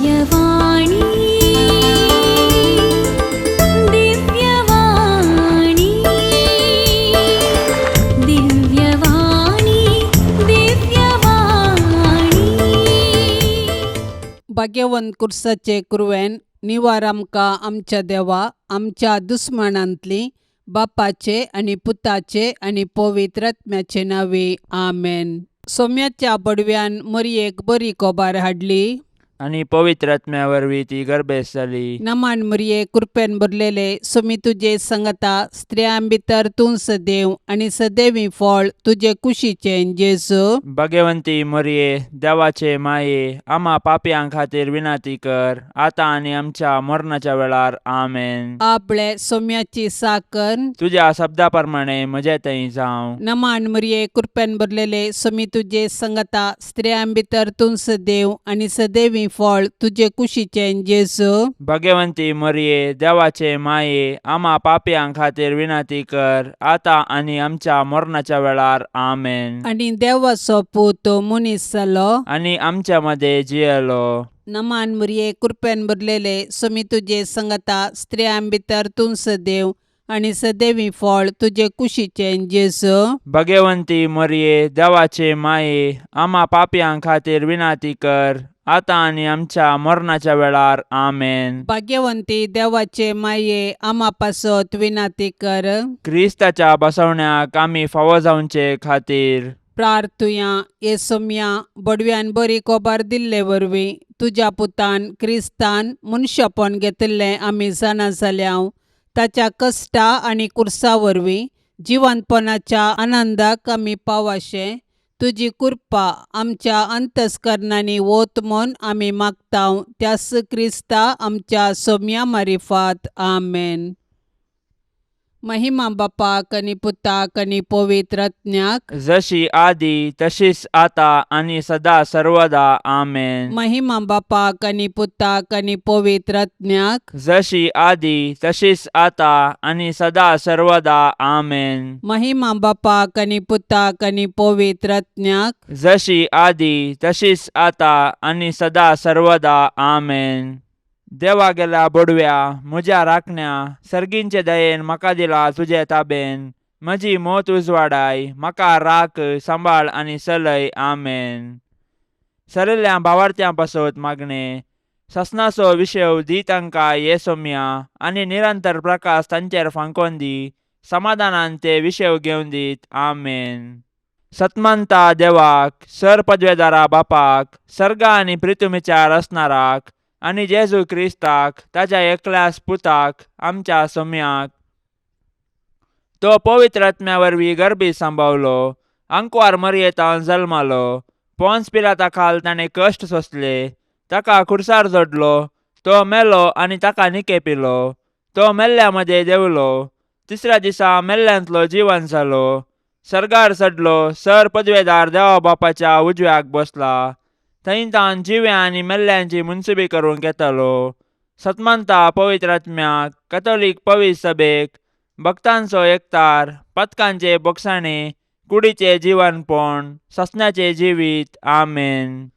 दिव्यवाणी, दिव्यवाणी, दिव्यवाणी, दिव्यवाणी. भाग्यवंत कुर्साचे कुरवेन निवार आमकां आमच्या देवा आमच्या दुस्मानांतली बापाचे आनी पुताचे आनी पवित्र आत्म्याचे नांवे आमेन. सोम्याच्या बडव्यान मरयेक बरी कोबार हाडली आनी पवित्र आत्म्या वरवीं ती गर्भेस्त जाली. नमान मरये, कृपेन भरलेले, सोमी तुजे संगता, स्त्रियां भितर तूं सदैव आनी सदैवी फळ तुजे कुशीचें जेजू. भगवंती मरये, देवाचे माये, आमा पापयां खातीर विनंती कर, आतां आनी आमच्या मरणाच्या वेळार. आमेन. आपले सोम्याची साकर. तुज्या शब्दा प्रमाणे म्हजे थंय जावं. नमान मरये, कृपेन भरलेले, सोमी तुजे संगता, स्त्रियां भितर तूं सदैव आनी सदैवी फळ तुजे कुशीचें जेजू. भगवंती मरये, देवाचे माये, आमा पापयां खातीर विनंती कर, आतां आनी आमच्या मरणाच्या वेळार. आमेन. आनी देवाचो पूत मनीस जालो आनी आमच्या मदें जियेलो. नमान मरये, कृपेन भरलेले, सोमी तुजे संगता, स्त्रियां भितर तूं सदैव आनी सदैवी फळ तुजे कुशीचें जेजू. भगवंती मरये, देवाचे माये, आमा पापयां खातीर विनंती कर, आतां आनी आमच्या मरणाच्या वेळार. आमेन. भाग्यवंती देवाचे माये, आमा पासत विनंती कर. क्रिस्ताच्या बसवण्याक आमी फावो जावचे खातीर प्रार्थुया. हे सोम्या, बडव्यान बरी कोबार दिल्ले वरवीं तुज्या पुतान क्रिस्तान मनशापण घेतिल्लें आमी जाणा जाल्या. ताच्या कश्टा आनी कुर्सा वरवीं जिवंतपणाच्या आनंदाक आमी पावाशें तुजी कृपा आमच्या अंतस्करणांनी वत म्हूण आमी मागता, त्यास क्रिस्ता आमच्या सोम्या मारिफात. आमेन. महिमा बापाक आनी पुताक आनी पवित्र आत्म्याक. जशी आदी तशीच आता आनी सदा सर्वदा. आमेन. महिमा बापाक आनी पुताक आनी पवित्र आत्म्याक. जशी आदी तशीच आता आनी सदा सर्वदा. आमेन. महिमा बापाक आनी पुताक आनी पवित्र आत्म्याक. जशी आदी तशीच आता आनी सदा सर्वदा. आमेन. देवा गेल्या बडव्या, म्हज्या राखण्या, सर्गींचे दयेन म्हाका दिला तुजे ताबेन. म्हजी मोत उजवाडाय, म्हाका राख, सांबाळ आनी चलय. आमेन. सरिल्ल्या भावार्थ्यां पासत मागणें. ससनाचो विशेव दी तांकां ये सोम्या आनी निरंतर प्रकाश तांचेर फांकोन दी. समाधानान ते विशेव घेवन दीत. आमेन. सतमंता देवाक, सर पदवेदारा बापाक, सर्गा आनी प्रितुमीच्या रचणाराक आनी जेजू क्रिस्ताक ताच्या एकल्याच पुताक, आमच्या सोम्याक, तो पवित्र आत्म्या वरवीं गर्भी सांबावलो, आंकवार मरयेतान जल्मालो, पोन्स पिलाता खाल ताणें कश्ट सोंसले, ताका खुर्सार जोडलो, तो मेलो आनी ताका निकेपिलो, तो मेल्ल्या मदें देंवलो, तिसऱ्या दिसा मेल्ल्यांतलो जिवन जालो, सर्गार चडलो, सर पदवेदार देवा बापाच्या उजव्याक बसला, थंय तावन जिव्या आनी मेल्ल्यांची मुनसुबी करूंक येतालो. सतमंता पवित्र आत्म्याक, कथोलीक पवित्र सभेक, भक्तांचो एकतार, पथकांचे बोगसाणे, कुडीचे जिवनपण, ससण्याचे जिवीत. आमेन.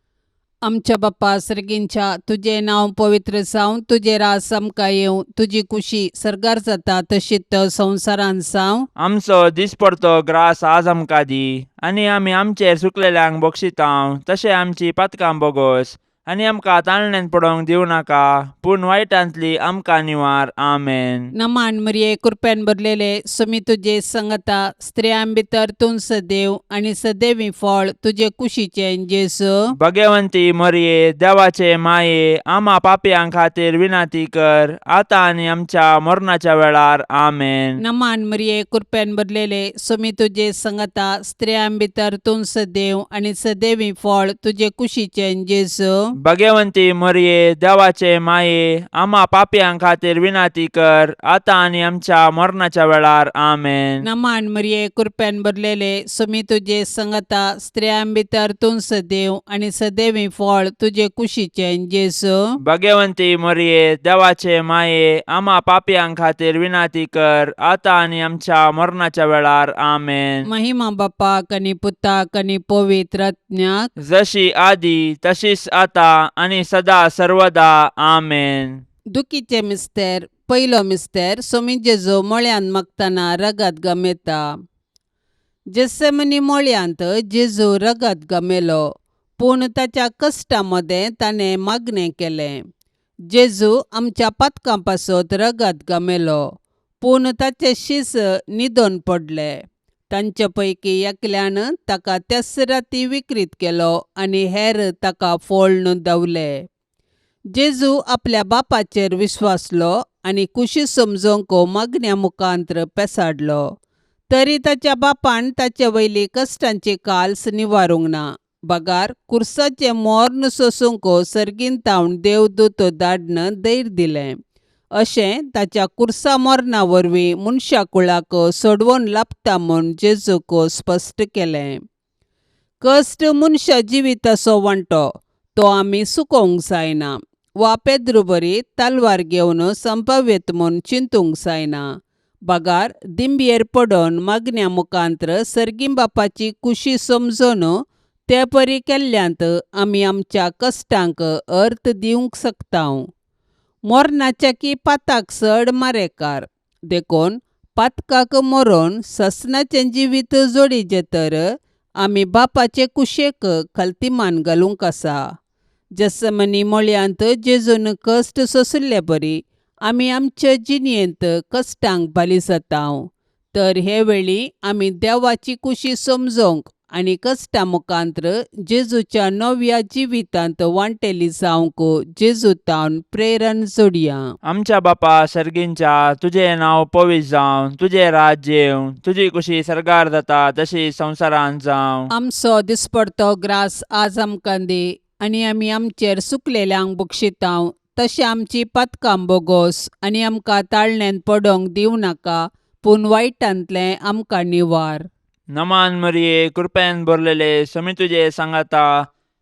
आमच्या बाप्पा सर्गींच्या, तुजें नांव पवित्र जावं, तुजें राज आमकां येवं, तुजी कुशी सर्गार जाता तशीच संवसारांत जावं. आमचो दिसपडतो ग्रास आज आमकां दी आनी आमी आमचेर चुकलेल्यांक बक्षितांव तशें आमची पातकां बोगोस आनी आमकां ताळण्यांत पडोवंक दिवं नाका, पूण वायटांतली आमकां निवार. आमेन. नमान मरिये, कृपेन भरलेले, सुमी तुजे संगता, स्त्रियां भितर तूं सदैव आनी सदैवी फळ तुजे कुशीचें जेजू. भगवंती मरिये, देवाचे माये, आमा पापयां खातीर विनंती कर, आतां आनी आमच्या मरणाच्या वेळार. आमेन. नमान मरिये, कृपेन भरलेले, सुमी तुजे संगता, स्त्रियां भितर तूं सदैव आनी सदैवी फळ तुजे कुशीचें जेजू. भगवंती मरिये, देवाचे माये, आमा पापयां खातीर विनंती कर, आतां आनी आमच्या मरणाच्या वेळार. आमेन. नमान मरिये, कृपेन भरलेले, सुमी तुजे संगता, स्त्रियां भितर तूं सदैव आनी सदैवी फळ तुजे कुशीचें जेजू. भगवंती मरिये, देवाचे माये, आमा पापयां खातीर विनंती कर, आतां आनी आमच्या मरणाच्या वेळार. आमेन. महिमा बापाक आनी पुताक आनी पवित्र आत्म्याक. जशी आदी तशीच आता आतां आनी सदा सर्वदा. आमेन. दुखीचे मिस्तेर. पयलो मिस्तेर. सोमी जेजू मळ्यांत मागतना रगत गमेता. जेसेमनी मळ्यांत जेजू रगत गमेलो, पूण ताच्या कश्टा मदें ताणें मागणें केलें. जेजू आमच्या पातकां पासत रगत गमेलो, पूण ताचे शीस न्हिदोन पडले. तांचे पैकी एकल्यान ताका त्याच राती विक्रीत केलो आनी हेर ताका फोळ्ण धांवले. जेजू आपल्या बापाचेर विश्वासलो आनी कुशी समजोवंक मागण्या मुखांत्र पेसाडलो. तरी ताच्या बापान ताचे वयली कश्टांची काल्स निवारूंक ना, बगार कुर्साचें मोर्न सोसूंक सर्गीन तावन देवदूत धाडन धैर्य दिलें. अशें ताच्या कुर्सा मरणा वरवीं मनशा कुळाक सोडवण लाबता म्हूण जेजूक स्पश्ट केलें. कश्ट मनशा जिविताचो वांटो, तो आमी चुकोवंक जायना वा पेद्रू बरी तलवार घेवन संपाव्यत म्हूण चिंतूंक जायना, बगार दिंबयेर पडोन मागण्या मुखांत्र सर्गीं बापाची कुशी समजून ते परी केल्ल्यांत आमी आमच्या कश्टांक अर्थ दिवंक शकता. मरणाच्या की पाताक चड मारेकार, देखून पातकाक मरोन ससनाचें जिवीत जोडीचें तर आमी बापाचे कुशेक खलतीमान घालूंक आसा. जसमनी मळयांत जेजून कश्ट सोंशिल्ले बरी आमी आमचे जिणेंत कश्टांक बाली जाता. तर हे वेळी आमी देवाची कुशी समजोवंक आनी कश्टा मुखांत्र जेजूच्या नव्या जिवितांत वांटेली जावंक जेजू तावन प्रेरण जोडया. आमच्या बापा सर्गींच्या, तुजें नांव पवित्र जावं, तुजें राज्य येवं, तुजी कुशी सर्गार जाता तशी संवसारांत जावं. आमचो दिसपडतो ग्रास आज आमकां दी आनी आमी आमचेर सुकलेल्यांक बक्षितांव तशें आमची पातकां बोगोस आनी आमकां ताळण्यांत पडोंक दिवं नाका, पूण वायटांतलें आमकां निवार. नमान मरिये, कृपेन भरलेले, समी तुजे सांगाता,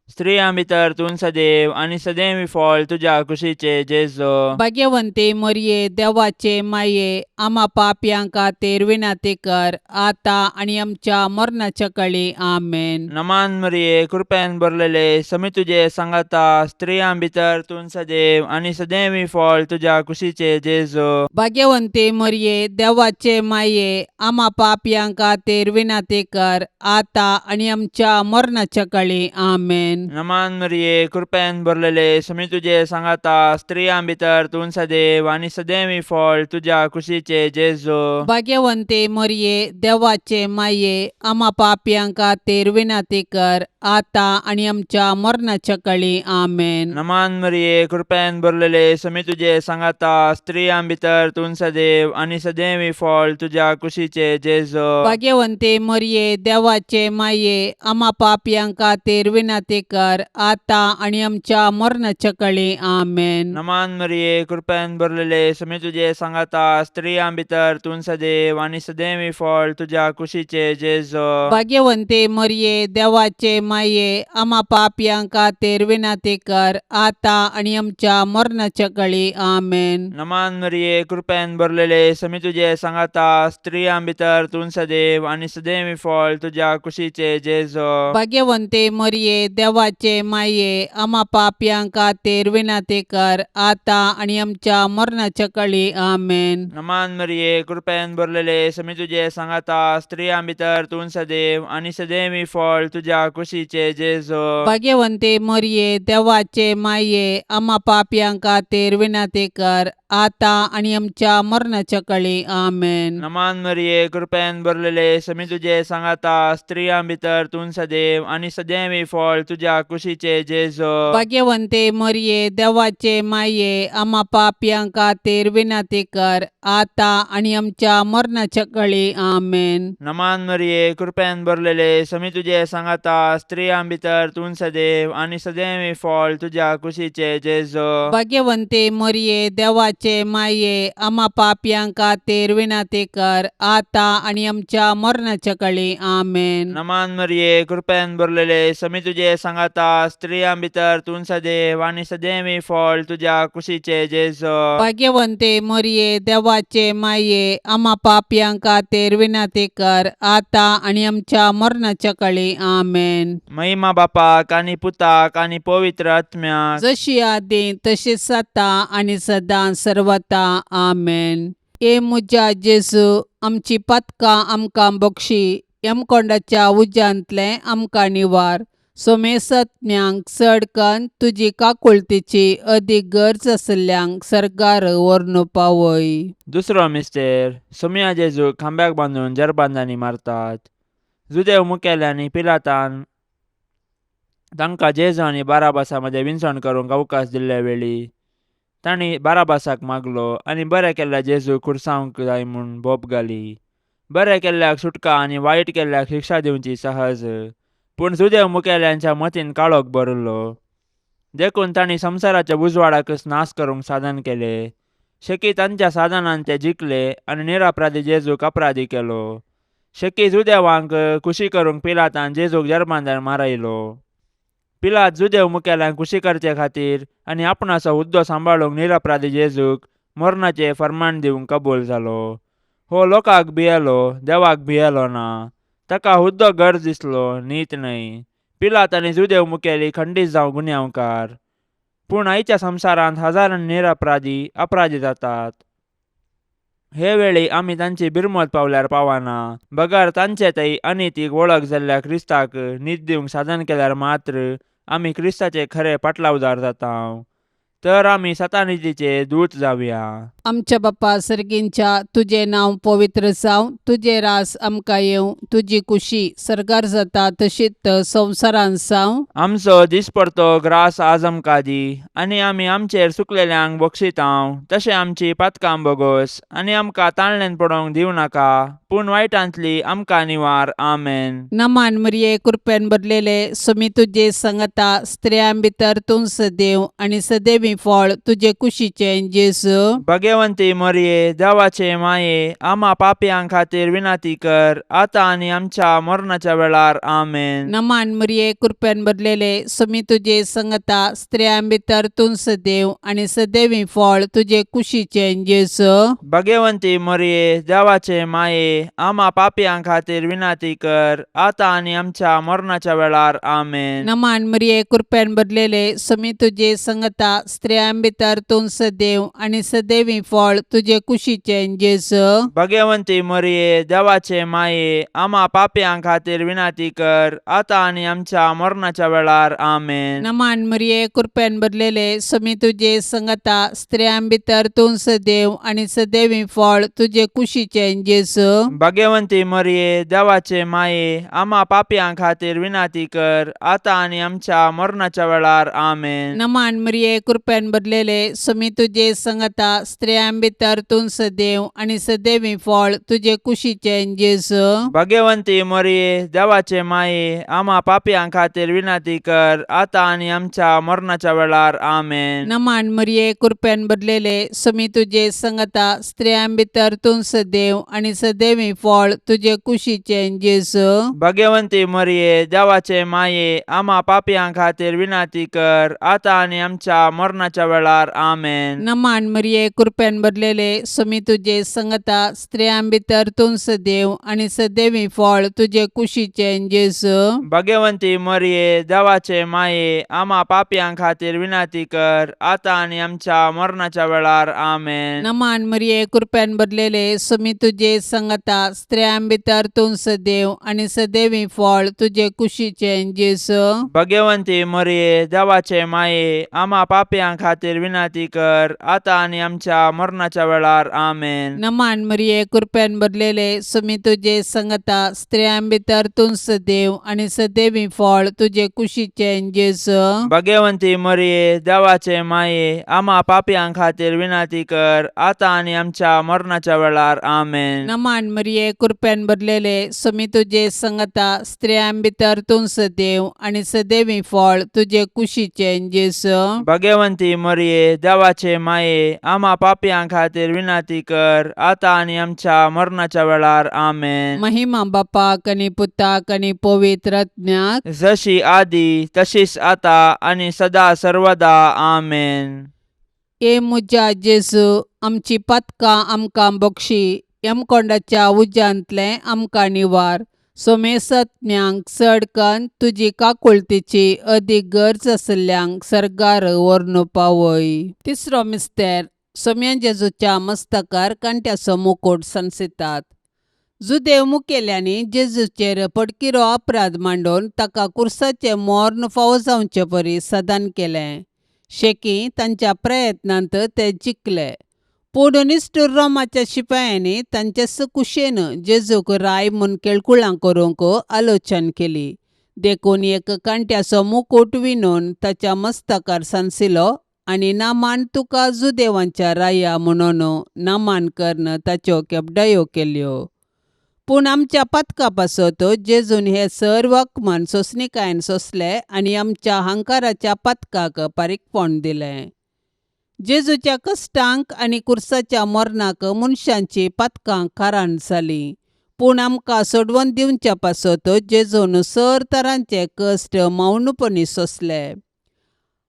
स्त्रियां भितर तूं सदैव आनी सदैव फळ तुज्या कुशीचे जेजो. भाग्यवंती मरिये, देवाचे माये, आमा पापयां खातीर विनंती कर, आतां आनी आमच्या मरणाच्या कळी. आमेन. नमान मरिये, कृपेन भरलेले, समी तुजे सांगाता, स्त्रियां भितर तूं सदैव आनी सदैव फळ तुज्या कुशीचे जेजो. भाग्यवंती मरिये, देवाचे माये, आमा पापयां खातीर विनंती कर, आतां आनी आमच्या मरणाच्या कळी. आमेन. नमान मरिये, कृपेन भरलेले, समी तुजे सांगाता, स्त्रियां भितर तूं सदैव आनी सदैव फळ तुज्या कुशीचे जेजो. भाग्यवंती मरिये, देवाचे माये, आमा पापयां खातीर विनंती कर, आतां आनी आमच्या मरणाच्या कळी. आमेन. नमान मरिये, कृपेन भरलेले, समी तुजे सांगाता, स्त्रियां भितर तूं सदैव आनी सदैव फळ तुज्या कुशीचे जेजो. भाग्यवंती मरिये, देवाचे माये, आमा पापयां खातीर विनंती कर, आतां आनी आमच्या मरणाच्या कळी. आमेन. नमान मरिये, कृपेन भरलेले, समी तुजे सांगाता, स्त्रियां भितर तूं सदैव आनी सदैव फळ तुज्या कुशीचे जेजो. भाग्यवंती मरिये, देवाचे माये, आमा पापयां खातीर विनंती कर, आतां आनी आमच्या मरणाच्या कळी. आमेन. नमान मरिये, कृपेन भरलेले, समी तुजे सांगाता, स्त्रियां भितर तूं सदैव आनी सदैव फळ तुज्या कुशीचे जेजो. भाग्यवंती मरिये, देवाचे माये, आमा पापयां खातीर विनंती कर, आतां आनी आमच्या मरणाच्या कळी. आमेन. नमान मरिये, कृपेन भरलेले, समी तुजे सांगाता, स्त्रियां भितर तूं सदैव आनी सदैव फळ तुज्या कुशीचे जेजो. भाग्यवंती मरिये, देवाचे माये, आमा पापयां खातीर विनंती कर, आतां आनी आमच्या मरणाच्या कळी. आमेन. नमान मरिये, कृपेन भरलेले, समी तुजे सांगाता, स्त्रियां भितर तूं सदैव आनी सदैव फळ तुज्या कुशीचे जेजो. भाग्यवंती मरिये, देवाचे माये, आमा पापयां खातीर विनंती कर, आतां आनी आमच्या मरणाच्या कळी. आमेन. नमान मरिये, कृपेन भरलेले, समी तुजे सांगाता, स्त्रियां भितर तूं सदैव आनी सदैव फळ तुज्या कुशीचे जेजो. भाग्यवंती मरिये, देवाचे देवाचे माये आमा पापयां खातीर विनंती कर आतां आनी आमच्या मरणाच्या कळी. आमेन. नमान मरिये, कृपेन भरलेले, समी तुजे सांगाता, स्त्रियां भितर तूं सदैव आनी सदैवी फळ तुज्या कुशीचे जेजो. भाग्यवंते मोरये, देवाचे माये, आमा पापयां खातीर विनंती कर आतां आनी आमच्या मरणाच्या कळी. आमेन. महिमा बापाक आनी पुताक आनी पवित्र आत्म्याक. जशी आदी तशीच आतां आनी सदां सर्वता. आमेन. हे म्हज्या जेजू, आमची पातकां आमकां बक्षी, यमकोंडाच्या उज्यांतलें आमकां निवार, सोमेसत्म्यांक चड कन्न तुजी काकुळतीची अदीक गरज आशिल्ल्यांक सर्गार व्हरून पावय. दुसरो मिस्तेर. सोमया जेजूक खांब्याक बांदून जरबांदांनी मारतात. जुदेव मुखेल्यांनी पिलातान तांकां जेजू आनी बाराबासा मदें विनसण करूंक अवकाश दिल्ले वेळी तांणी बाराबासाक मागलो आनी बरें केल्ल्या जेजूक खुर्सावंक जाय म्हूण बोब घाली. बरें केल्ल्याक सुटका आनी वायट केल्ल्याक शिक्षा दिवची सहज, पूण जुदेव मुखेल्यांच्या मतीन काळोख भरिल्लो, देखून तांणी संवसाराच्या उजवाडाकच नाश करूंक साधन केलें. शेकी तांच्या साधनान ते जिखले आनी निरपराधी जेजूक अपराधी केलो. शेकी जुदेवांक खुशी करूंक पिलातान जेजूक जर्मांदार मारयलो. पिलात जुदेव मुखेल्यांक खुशी करचे खातीर आनी आपणाचो हुद्दो सांबाळूंक निरपराधी जेजूक मरणाचें फर्मान दिवंक कबूल जालो. हो लोकांक भियेलो, देवाक भियेलो ना. ताका हुद्दो गरज दिसलो, नीत न्हय. पिलात आनी जुदेव मुखेली खंडीत जावं गुन्यांवकार, पूण आयच्या संवसारांत हजारांनी निरपराधी अपराधी जातात. हे वेळी आमी तांची बिरमत पावल्यार पावना, बगर तांचे थंय अनितीक वळख जाल्ल्या क्रिस्ताक नीत दिवंक साधन केल्यार मात्र आमी क्रिस्ताचे खरे पाटलावदार जाता, तर आमी सतानितीचे दूत जावया. आमच्या बाप्पा सर्गींच्या, तुजें नांव पवित्र जावं, तुजें रास आमकां येवं, तुजी कुशी सर्गार जाता तशीच संवसारांत जावं. आमचो दिसपडतो ग्रास आज आमकां दी, आनी आमी आमचेर चुकलेल्यांक बक्षितांव तशें आमची पातकां बोगोस, आनी आमकां ताळणेन पडोवंक दिवं नाका, पूण वायटांतली आमकां निवार. आमेन. नमान मरिये, कृपेन भरलेले, सुमी तुजे संगता, स्त्रियां भितर तूं सदैव आनी सदैवी फळ तुजे कुशीचें जेजू. भगवंती मरिये, देवाचे माये, आमा पापयां खातीर विनंती कर आतां आनी आमच्या मरणाच्या वेळार. आमेन. नमान मरिये, कृपेन भरलेले, सुमी तुजे संगता, स्त्रियां भितर तूं सदैव आनी सदैवी फळ तुजे कुशीचें जेजू. भगवंती मरिये, देवाचे माये, आमा पापयां खातीर विनंती कर आतां आनी आमच्या मरणाच्या वेळार. आमेन. नमान मरिये, कृपेन भरलेले, सुमी तुजे संगता, स्त्रियां भितर तूं सदैव आनी सदैवी फळ तुजे कुशीचें जेजू. भगवंती मरिये, देवाचे माये, आमा पापयां खातीर विनंती कर आतां आनी आमच्या मरणाच्या वेळार. आमेन. नमान मरिये, कृपेन भरलेले, सुमी तुजे संगता, स्त्रियां भितर तूं सदैव आनी सदैवी फळ तुजे कुशीचें जेजू. भगवंती मरिये, देवाचे माये, आमा पापयां खातीर विनंती कर आतां आनी आमच्या मरणाच्या वेळार. आमेन. नमान मरिये, कृपेन भरलेले, सुमी तुजे संगता, स्त्रियां भितर तूं सदैव आनी सदैवी फळ तुजे कुशीचें जेजू. भगवंती मरिये, देवाचे माये, आमा पापयां खातीर विनंती कर आतां आनी आमच्या मरणाच्या वेळार. आमेन. नमान मरिये, कृपेन भरलेले, सुमी तुजे संगता, स्त्रियां भितर तूं सदैव आनी सदैवी फळ तुजे कुशीचें जेजू. भगवंती मरिये, देवाचे माये, आमा पापयां खातीर विनंती कर आतां आनी आमच्या मरणाच्या वेळार. आमेन. नमान मरिये, कृपेन भरलेले, सुमी तुजे संगता, स्त्रियां भितर तूं सदैव आनी सदैवी फळ तुजे कुशीचें जेजू. भगवंती मरिये, देवाचे माये, आमा पापयां खातीर विनंती कर आतां आनी आमच्या मरणाच्या वेळार. आमेन. नमान मरिये, कृपेन भरलेले, सुमी तुजे संगता, स्त्रियां भितर तूं सदैव आनी सदैवी फळ तुजे कुशीचें जेजू. भगवंती मरिये, देवाचे माये, आमा पापयां खातीर विनंती कर आतां आनी आमच्या मरणाच्या वेळार. आमेन. नमान मरिये, कृपेन भरलेले, सुमी तुजे संगता, स्त्रियां भितर तूं सदैव आनी सदैवी फळ तुजे कुशीचें जेजू. भगवंती मरिये, देवाचे माये, आमा पापयां खातीर विनंती कर आतां आनी आमच्या मरणाच्या वेळार. आमेन. नमान मरिये, कृपेन भरलेले, सुमी तुजे संगता, स्त्रियां भितर तूं सदैव आनी सदैवी फळ तुजे कुशीचें जेजू. भगवंती भाग्यवंती मरिये देवाचे माये आमा पापयां खातीर विनंती कर आतां आनी आमच्या मरणाच्या वेळार. आमेन. महिमा बापाक आनी पुताक आनी पवित्र आत्म्याक. जशी आदी तशीच आता आनी सदा सर्वदा. आमेन. ए म्हज्या जेजू, आमची पातकां आमकां बक्षी, यमकोंडाच्या उज्यांतलें आमकां निवार, सोमेसत्म्यांक चड कन्न तुजी काकुळतीची अदीक गरज आशिल्ल्यांक सर्गार व्हरून पावय. तिसरो मिस्तेर. सोम्या जेजूच्या मस्तकार कांट्याचो मुकूट सांसितात. जुदेव मुखेल्यांनी जेजूचेर पडकिरो अपराध मांडून ताका कुर्साचें मर्ण फावो जावचे परी सदान केलें. शेकी तांच्या प्रयत्नांत ते जिखले, पूण निश्ठूर रोमाच्या शिपायांनी तांचे कुशेन जेजूक राय म्हूण केळकुळां करूंक आलोचन केली. देखून एक कांट्याचो मुकूट विणून ताच्या मस्तकार सांसिलो आनी नामान तुका जुदेवांच्या राया म्हणून नामान करून ताच्यो केपडायो केल्यो. पूण आमच्या पातका पासत जेजून हे सर्व अपमान सोंसणीकायेन सोंसले आनी आमच्या हंकाराच्या पातकाक पारीकपण दिलें. जेजूच्या कश्टांक आनी कुर्साच्या मरणाक मनशांची पातकां कारण जालीं, पूण आमकां सोडवून दिवच्या पासत जेजून सर तरांचे कश्ट मौनपणी सोंसले.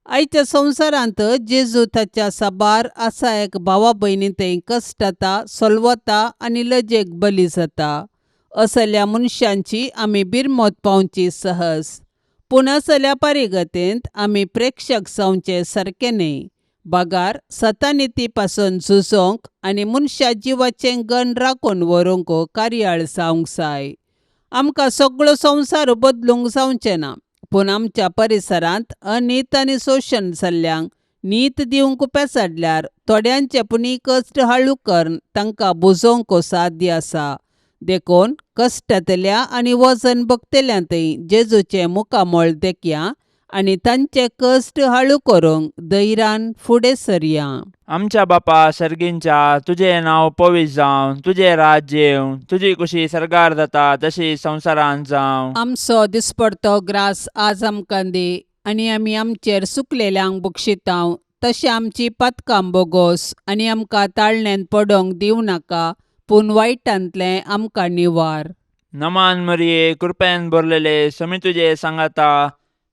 आयच्या संवसारांत जेजू ताच्या साबार आसा एक भावा भयणी थंय कश्टता, सोलवता आनी लजेक बली जाता. असल्या मनशांची आमी बिरमत पावची सहज, पूण असल्या परिगतेंत आमी प्रेक्षक जावचे सारकें न्हय, बगार सतानिती पासून झुजोंक आनी मनशा जिवाचें गण राखून व्हरूंक कार्याळ जावंक जाय. आमकां सगळो संवसार बदलूंक जावचें ना, पूण आमच्या परिसरांत अनीत आनी शोशण जाल्ल्यांक नीत दिवंक पेसाडल्यार थोड्यांचे पुणी कश्ट हाळू करून तांकां बुजोवंक साध्य आसा. देखून कश्टांतल्या आनी वजन भोगतल्या थंय जेजूचें मुखामळ देखया आनी तांचे कश्ट हाळू करूंक धैर्यान फुडें सरया. आमच्या बापा सर्गींच्या, तुजें नांव पवित्र जावं, तुजें राज्य येवं, तुजी कुशी सर्गार जाता तशी संवसारांत जावं. आमचो दिसपडतो ग्रास आज आमकां दी आनी आमी आमचेर सुकलेल्यांक बक्षितांव तशें आमची पातकां बोगोस आनी आमकां ताळण्यांत पडोंक दिवं नाका, पूण वायटांतलें आमकां निवार. नमान मरिये, कृपेन भरलेले, समी तुजे सांगाता,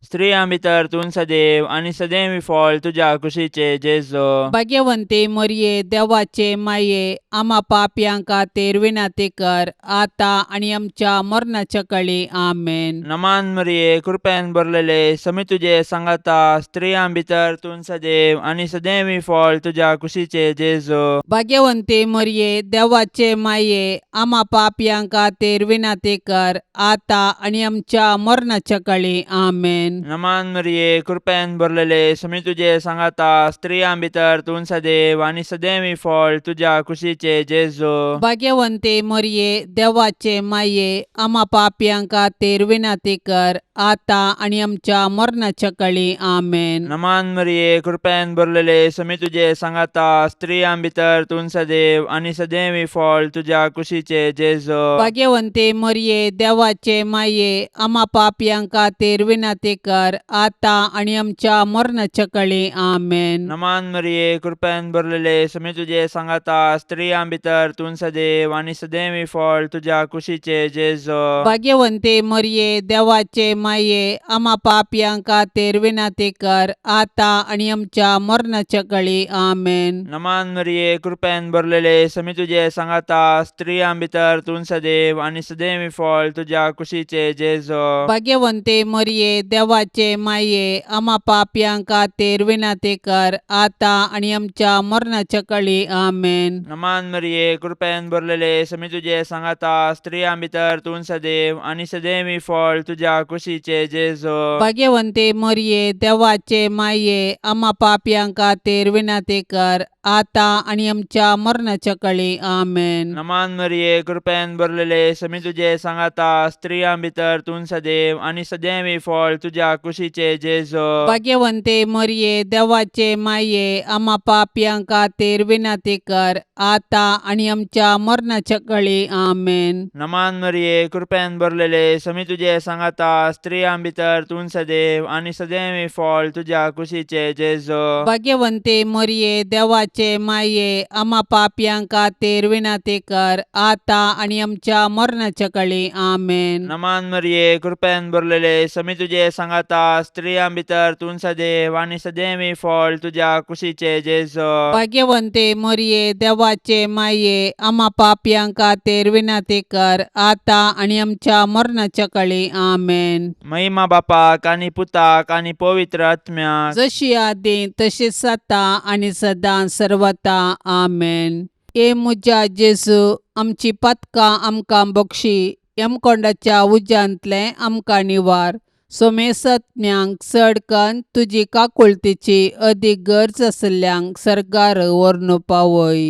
स्त्रियां भितर तूं सदैव आनी सदैव फळ तुज्या कुशीचे जेजो. भाग्यवंती मरिये, देवाचे माये, आमा पापयां खातीर विनंती कर आतां आनी आमच्या मरणाच्या कळी. आमेन. नमान मरिये, कृपेन भरलेले, समी तुजे सांगाता, स्त्रियां भितर तूं सदैव आनी सदैव फळ तुज्या कुशीचे जेजो. भाग्यवंती मरिये, देवाचे माये, आमा पापयां खातीर विनंती कर आतां आनी आमच्या मरणाच्या कळी. आमेन. नमान मरिये, कृपेन भरलेले, समी तुजे सांगाता, स्त्रियां भितर तूं सदैव आनी सदैव फळ तुज्या कुशीचे जेजो. भाग्यवंती मरिये, देवाचे माये, आमा पापयां खातीर विनंती कर आतां आनी आमच्या मरणाच्या कळी. आमेन. नमान मरिये, कृपेन भरलेले, समी तुजे सांगाता, स्त्रियां भितर तूं सदैव आनी सदैव फळ तुज्या कुशीचे जेजो. भाग्यवंती मरिये, देवाचे माये, आमा पापयां खातीर विनंती कर आतां आनी आमच्या मरणाच्या कळी. आमेन. नमान मरिये, कृपेन भरलेले, समी तुजे सांगाता, स्त्रियां भितर तूं सदैव आनी सदैव फळ तुज्या कुशीचे जेजो. भाग्यवंती मरिये, देवाचे माये, आमा पापयां खातीर विनंती कर आतां आनी आमच्या मरणाच्या कळी. आमेन. नमान मरिये, कृपेन भरलेले, समी तुजे सांगाता, स्त्रियां भितर तूं सदैव आनी सदैव फळ तुज्या कुशीचे जेजो. भाग्यवंती मरिये, देवाचे माये, आमा पापयां खातीर विनंती कर आतां आनी आमच्या मरणाच्या कळी. आमेन. नमान मरिये, कृपेन भरलेले, समी तुजे सांगाता, स्त्रियां भितर तूं सदैव आनी सदैव फळ तुज्या कुशीचे जेजो. भाग्यवंती मरिये, देवाचे माये, आमा पापयां खातीर विनंती कर आतां आनी आमच्या मरणाच्या कळी. आमेन. नमान मरिये, कृपेन भरलेले, समी तुजे सांगाता, स्त्रियां भितर तूं सदैव आनी सदैव फळ तुज्या तुज्या कुशीचे जेजो. भाग्यवंते मरये, देवाचे माये, आमा पापयां खातीर विनंती कर, आतां आनी आमच्या मरणाच्या कळी. आमेन. नमान मरिये, कृपेन भरलेले, समी तुजे सांगाता, स्त्रियां भितर तूं सदैव आनी सदैव फळ तुज्या कुशीचे जेजो. भाग्यवंते मरये, देवाचे माये, आमा पापयां खातीर विनंती कर, आतां आनी आमच्या मरणाच्या कळी. आमेन. नमान मरिये, कृपेन भरलेले, समी तुजे सांगाता, स्त्रियां भितर तूं सदैव आनी सदैव फळ तुज्या कुशीचे जेजो. भाग्यवंते मरये, देवाचे माये, आमा पापयां खातीर विनंती कर, आतां आनी आमच्या मरणाच्या कळी. आमेन. महिमा बापाक आनी पुताक आनी पवित्र आत्म्याक. जशी आदी तशीच आतां आनी सदां सर्वता. आमेन. ए म्हज्या जेजू, आमची पातकां आमकां बक्षी, यमकोंडाच्या उज्यांतलें आमकां निवार, सोमेसत्म्यांक चड कन्न तुजी काकुळतीची अदीक गरज आशिल्ल्यांक सर्गार व्हरून पावय.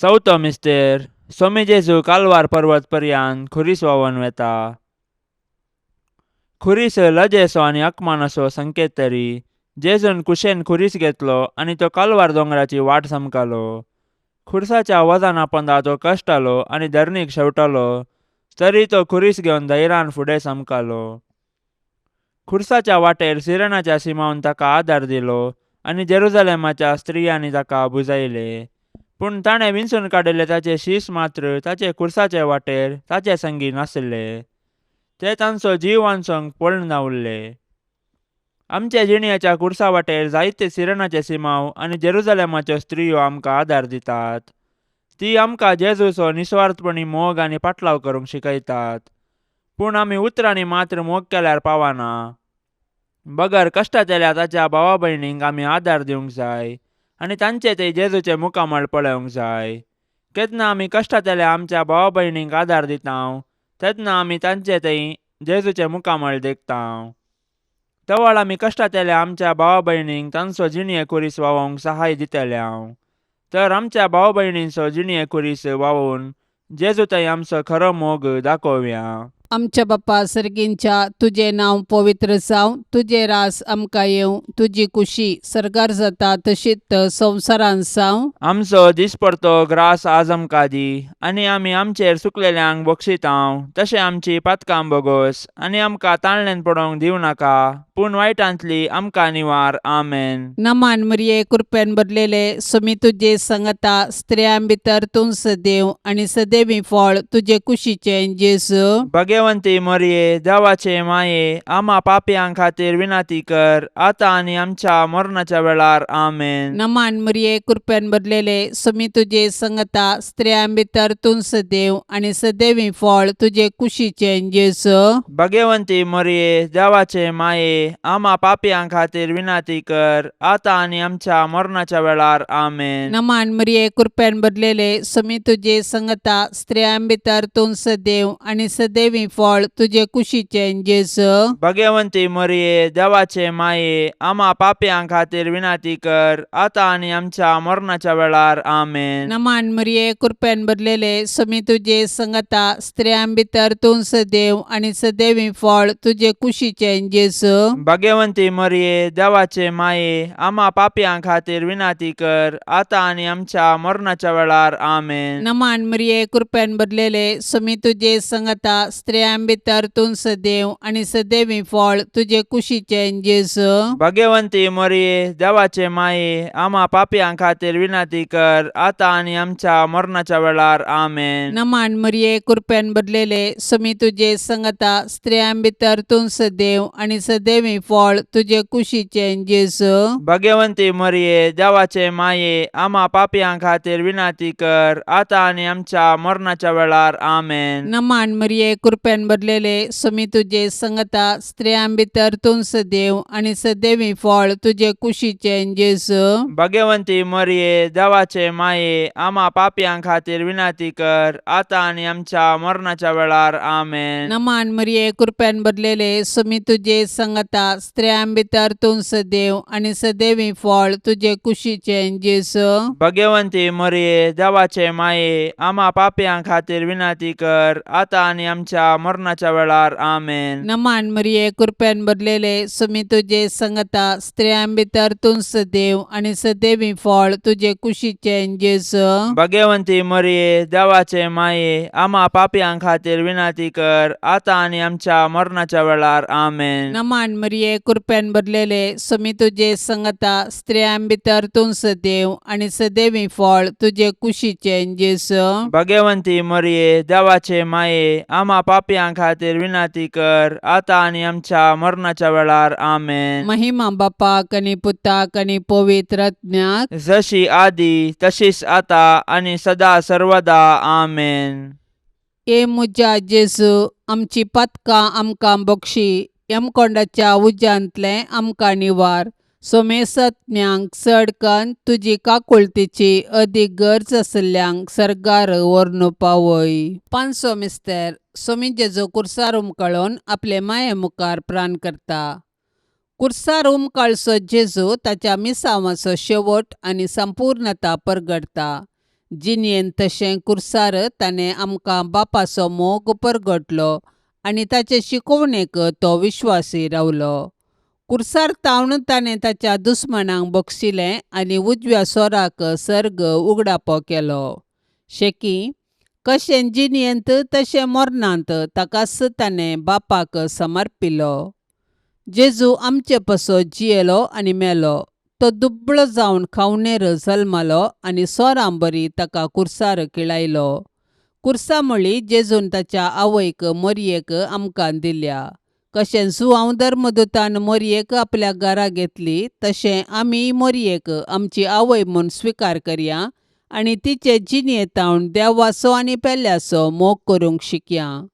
चवथो मिस्तेर. सोमी जेजू कालवार पर्वत पर्यान खुरीस व्हांवन वेता. खुरीस लजेचो आनी अकमानाचो संकेत तरी जेजून कुशेन खुरीस घेतलो आनी तो कालवार दोंगराची वाट समकालो. खुरसाच्या वजना पोंदा तो कश्टालो आनी धरणीक शेवटालो, तरी तो खुरीस घेवन धैर्यान फुडें समकालो. खुरसाच्या वाटेर सिरणाच्या सिमावन ताका आदार दिलो आनी जेरुजलेमाच्या स्त्रियांनी ताका बुजायले. पूण ताणें विंचून काडिल्ले ताचे शीस मात्र ताचे खुरसाचे वाटेर ताचे संगी नासले. ते तांचो जीव वांचोवंक पळून उरले. आमच्या जिणयाच्या खुरसा वाटेर जायते सिरणाचे सिमाव आनी जेरुजलेमाच्यो स्त्रियो आमकां आदार दितात. ती आमकां जेजूचो निस्वार्थपणी मोग आनी पाटलाव करूंक शिकयतात. पूण आमी उतरांनी मात्र मोग केल्यार पावना, बगर कश्टांतल्या ताच्या भावा भयणींक आमी आदार दिवंक जाय आनी तांचे ते जेजूचे मुखामळ पळोवंक जाय. केन्ना आमी कश्टांतल्या आमच्या भावा भयणींक आदार दिता तेन्ना आमी तांचे थंय जेजूचे मुखामळ देखता. तवळ आमी कश्टांतल्या आमच्या भावा भयणींक तांचो जिणये खुरीस व्हांवोवंक सहाय दितले. तर आमच्या भाव भयणींचो जिणये खुरीस व्हांवोवन जेजू थंय आमचो खरो मोग दाखोवया. आमच्या बाप्पा सर्गींच्या, तुजें नांव पवित्र जावं, तुजें रास आमकां येवं, तुजी कुशी सर्गार जाता तशीच संवसारांत जावं. आमचो दिसपडतो ग्रास आज आमकां दी आनी आमी आमचेर सुकलेल्यांक बक्षितांव तशें आमची पातकां बोगोस आनी आमकां ताळण्यान पडोवंक दिवं नाका, पूण वायटांतली आमकां निवार. आमेन. नमान मरिये, कृपेन भरलेले, सुमी तुजे संगता, स्त्रियां भितर तूं सदैव आनी सदैवी फळ तुजे कुशीचें जेजू. भगवंती मरिये, देवाचे माये, आमा पापयां खातीर विनंती कर, आतां आनी आमच्या मरणाच्या वेळार. आमेन. नमान मरिये, कृपेन भरलेले, सुमी तुजे संगता, स्त्रियां भितर तूं सदैव आनी सदैवी फळ तुजे कुशीचें जेजू. भगवंती मरिये, देवाचे माये, आमा पापयां खातीर विनंती कर, आतां आनी आमच्या मरणाच्या वेळार. आमेन. नमान मरिये, कृपेन भरलेले, सुमी तुजे संगता, स्त्रियां भितर तूं सदैव आनी सदैवी फळ तुजे कुशीचें जेजू. भगवंती मरिये, देवाचे माये, आमा पापयां खातीर विनंती कर, आतां आनी आमच्या मरणाच्या वेळार. आमेन. नमान मरिये, कृपेन भरलेले, सुमी तुजे संगता, स्त्रियां भितर तूं सदैव आनी सदैवी फळ तुजे कुशीचें जेजू. भगवंती मरिये, देवाचे माये, आमा पापयां खातीर विनंती कर, आतां आनी आमच्या मरणाच्या वेळार. आमेन. नमान मरिये, कृपेन भरलेले, सुमी तुजे संगता, स्त्रियां भितर तूं सदैव आनी सदैवी फळ तुजे कुशीचें जेजू. भगवंती मरिये, देवाचे माये, आमा पापयां खातीर विनंती कर, आतां आनी आमच्या मरणाच्या वेळार. आमेन. नमान मरिये, कृपेन भरलेले, सुमी तुजे संगता, स्त्रियां भितर तूं सदैव आनी सदैवी फळ तुजे कुशीचें जेजू. भगवंती मरिये, देवाचे माये, आमा पापयां खातीर विनंती कर, आतां आनी आमच्या मरणाच्या वेळार. आमेन. नमान मरिये, कृपेन भरलेले, सुमी तुजे संगता, स्त्रियां भितर तूं सदैव आनी सदैवी फळ तुजे कुशीचें जेजू. भगवंती मरिये, देवाचे माये, आमा पापयां खातीर विनंती कर, आतां आनी आमच्या मरणाच्या वेळार. आमेन. नमान मरिये, कृपेन भरलेले, सुमी तुजे संगता, स्त्रियां भितर तूं सदैव आनी सदैवी फळ तुजे कुशीचें जेजू. भगवंती मरिये, देवाचे माये, आमा पापयां खातीर विनंती कर, आतां आनी आमच्या आमच्या मरणाच्या वेळार. आमेन. नमान मरिये, कृपेन भरलेले, सुमी तुजे संगता, स्त्रियां भितर तूं सदैव आनी सदैवी फळ तुजे कुशीचें जेजू. भगवंती मरिये, देवाचे माये, आमा पापयां खातीर विनंती कर, आतां आनी आमच्या मरणाच्या वेळार. आमेन. नमान मरिये, कृपेन भरलेले, सुमी तुजे संगता, स्त्रियां भितर तूं सदैव आनी सदैवी फळ तुजे कुशीचें जेजू. भगवंती मरिये, देवाचे माये, आमा पापयां खातीर विनंती कर, आतां आनी आमच्या मरणाच्या वेळार. आमेन. महिमा बापाक आनी पुताक आनी पवित्र आत्म्याक. जशी आदी तशीच आता आनी सदा सर्वदा. आमेन. ए म्हज्या जेजू, आमची पातकां आमकां बक्षी, यमकोंडाच्या उज्यांतलें आमकां निवार, सोमेसत्म्यांक चड कन्न तुजी काकुळतीची अदीक गरज आशिल्ल्यांक सर्गार व्हरून पावय. पांचसो मिस्तर. सोमी जेजू कुर्सार उमकळून आपले माये मुखार प्राण करता. कुर्सार उमकाळचो जेजू ताच्या मिसांवाचो शेवट आनी संपूर्णता परगटता. जिणेंत तशें कुर्सार ताणें आमकां बापाचो मोग परगटलो आनी ताचे शिकोवणेक तो विश्वासी रावलो. कुर्सार तावन ताणें ताच्या दुस्मानांक बक्षिलें आनी उजव्या सोराक सर्ग उगडापो केलो. शेकी कशें जिणेंत तशें मरणांत ताकाच ताणें बापाक समर्पिलो. जेजू आमचे पासत जियेलो आनी मेलो. तो दुबळो जावन खावणेर जल्मलो आनी सोरां बरी ताका कुर्सार किळायलो. कुर्सा म्हळी जेजून ताच्या आवयक मोरयेक आमकां दिल्या. कशें जुआंव धर्मदूतान मोरयेक आपल्या घरा घेतली तशें आमी मोरयेक आमची आवय म्हूण स्विकार करया आनी तिचे जिणेंत देवाचो आनी पेल्याचो मोग करूंक शिकया.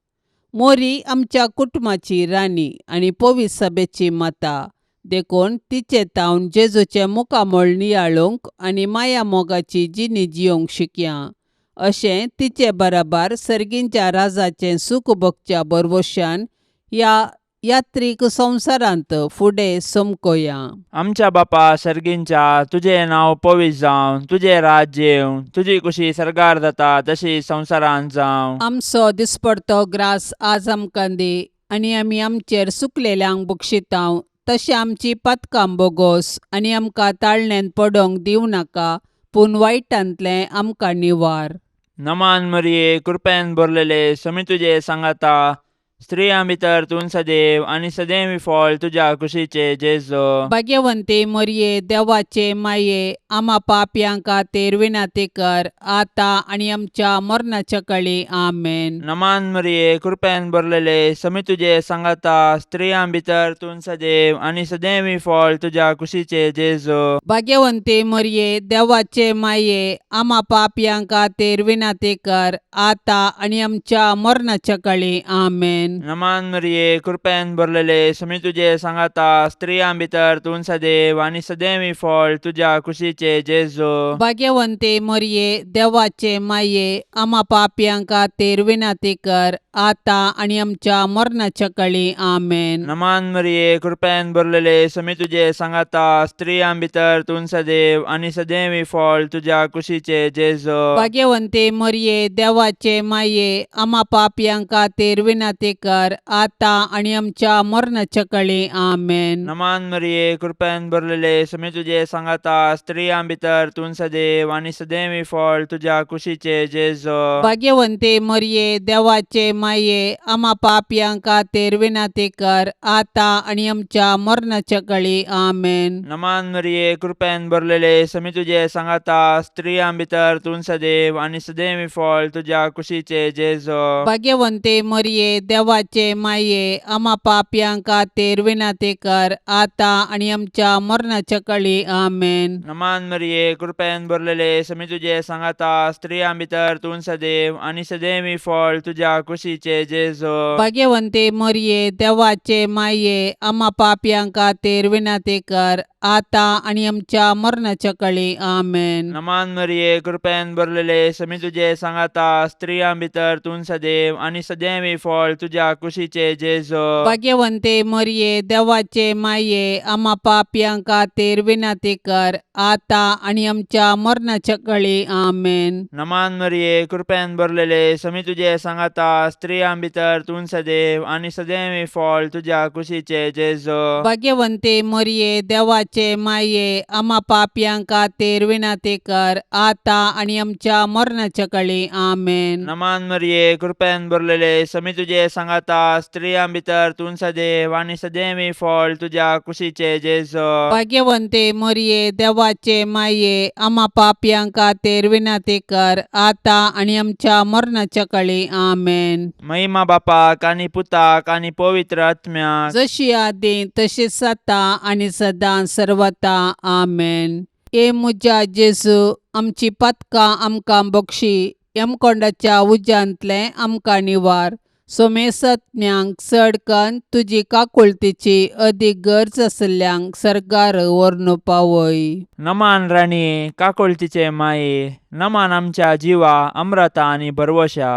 मोरी आमच्या कुटुंबाची राणी आनी पवित्र सभेची माता, देखून तिचे तावन जेजूचें मुखामळ नियाळूंक आनी माया मोगाची जिणी जियोंक शिकया. अशें तिचे बराबर सर्गींच्या राजाचें सूख भोगच्या भरवशान ह्या यात्रीक संवसारांत फुडें समकोया. आमच्या बापा सर्गींच्या, तुजें नांव पवित्र जावं, तुजें राज्य येवं, तुजी कुशी सर्गार जाता तशी संवसारांत जावं. आमचो दिसपडतो ग्रास आज आमकां दी आनी आमी आमचेर सुकलेल्यांक बक्षितांव तशें आमची पातकां बोगोस आनी आमकां ताळण्यांत पडोंक दिवं नाका, पूण वायटांतलें आमकां निवार. नमान मरिये, कृपेन भरलेले, समी तुजे सांगाता, स्त्रियां भितर तूं सदैव आनी सदैव फळ तुज्या कुशीचे जेजू. भाग्यवंती मरिये, देवाचे माये, आमा पापयां खातीर विनंती कर, आतां आनी आमच्या मरणाच्या कळी. आमेन. नमान मरिये, कृपेन भरलेले, समी तुजे सांगाता, स्त्रियां भितर तूं सदैव आनी सदैव फळ तुज्या कुशीचे जेजू. भाग्यवंती मरिये, देवाचे माये, आमा पापयां खातीर विनंती कर, आतां आनी आमच्या मरणाच्या कळी. आमेन. नमान मरिये, कृपेन भरलेले, समी तुजे सांगाता, स्त्रियां भितर तूं सदैव आनी सदैव फळ तुज्या कुशीचे जेजू. भाग्यवंती मरिये, देवाचे माये, आमा पापयां खातीर विनंती कर, आतां आनी आमच्या मरणाच्या कळी. आमेन. नमान मरिये, कृपेन भरलेले, समी तुजे सांगाता, स्त्रियां भितर तूं सदैव आनी सदैव फळ तुज्या कुशीचे जेजू. भाग्यवंती मरिये, देवाचे माये, आमा पापयां खातीर विनंती कर, आतां आनी आमच्या मरणाच्या कळी. आमेन. नमान मरिये, कृपेन भरलेले, समी तुजे सांगाता, स्त्रियां भितर तूं सदैव आनी सदैव फळ तुज्या कुशीचे जेजू. भाग्यवंती मरिये, देवाचे माये, आमा पापयां खातीर विनंती कर, आतां आनी आमच्या मरणाच्या कळी. आमेन. नमान मरिये, कृपेन भरलेले, समी तुजे सांगाता, स्त्रियां भितर तूं सदैव आनी सदैव फळ तुज्या कुशीचे जेजू. भाग्यवंती मरिये, देवाचे माये, आमा पापयां खातीर विनंती कर, आतां आनी आमच्या मरणाच्या कळी. आमेन. नमान मरिये, कृपेन भरलेले, समी तुजे सांगाता, स्त्रियां भितर तूं सदैव आनी सदैव फळ तुज्या कुशीचे जेजू. भाग्यवंती मरिये, देवाचे माये, आमा पापयां खातीर विनंती कर, आतां आनी आमच्या मरणाच्या कळी. आमेन. नमान मरिये, कृपेन भरलेले, समी तुजे सांगाता, स्त्रियां भितर तूं सदैव आनी सदैव फळ तुज्या तुज्या कुशीचे जेजो. भाग्यवंते मरये, देवाचे माये, आमा पापयां खातीर विनंती कर, आतां आनी आमच्या मरणाच्या कळी. आमेन. नमान मरिये, कृपेन भरलेले, समी तुजे सांगाता, स्त्रियां भितर तूं सदैव आनी सदैव फळ तुज्या कुशीचे जेजो. भाग्यवंते मरये, देवाचे माये, आमा पापयां खातीर विनंती कर, आतां आनी आमच्या मरणाच्या कळी. आमेन. नमान मरिये, कृपेन भरलेले, समी तुजे सांगाता, स्त्रियां भितर तूं सदैव आनी सदैव फळ तुज्या कुशीचे जेजो. भाग्यवंते मरये, देवाचे माये, आमा पापयां खातीर विनंती कर, आतां आनी आमच्या मरणाच्या कळी. आमेन. महिमा बापाक आनी पुताक आनी पवित्र आत्म्याक. जशी आदी तशीच आतां आनी सदां सर्वता. आमेन. ए म्हज्या जेजू, आमची पातकां आमकां बक्षी, यमकोंडाच्या उज्यांतलें आमकां निवार, सोमेसत्म्यांक चड कन्न तुजी काकुळतीची अदीक गरज आशिल्ल्यांक सर्गार व्हरून पावय. नमान राणये, काकुळतीचे माये, नमान आमच्या जिवा अम्रता आनी भरवशा,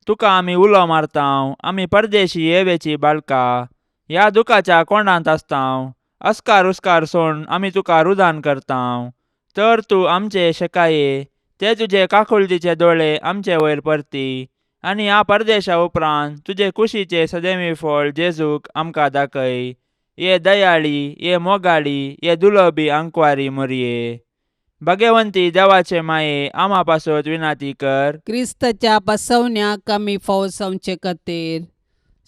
तुका आमी उलो मारतांव, आमी परदेशी येवेची बाळका ह्या दुखाच्या कोंडांत आसतांव, अस्कार उस्कार सोड आमी तुका रुदान करतांव, तर तूं आमचे शेकाये ते तुजे काकुळतीचे दोळे आमचे वयर परती आनी ह्या परदेशा उपरांत तुजे कुशीचे सदैवी फळ जेजूक आमकां दाखय. ये दयाळी, ये मोगाळी, ये दुलबी आंकवारी मोरये, भगवंती देवाचे माये, आमा पासत विनाती कर. क्रिस्ताच्या बसवण्याक आमी फावो जावचे खातीर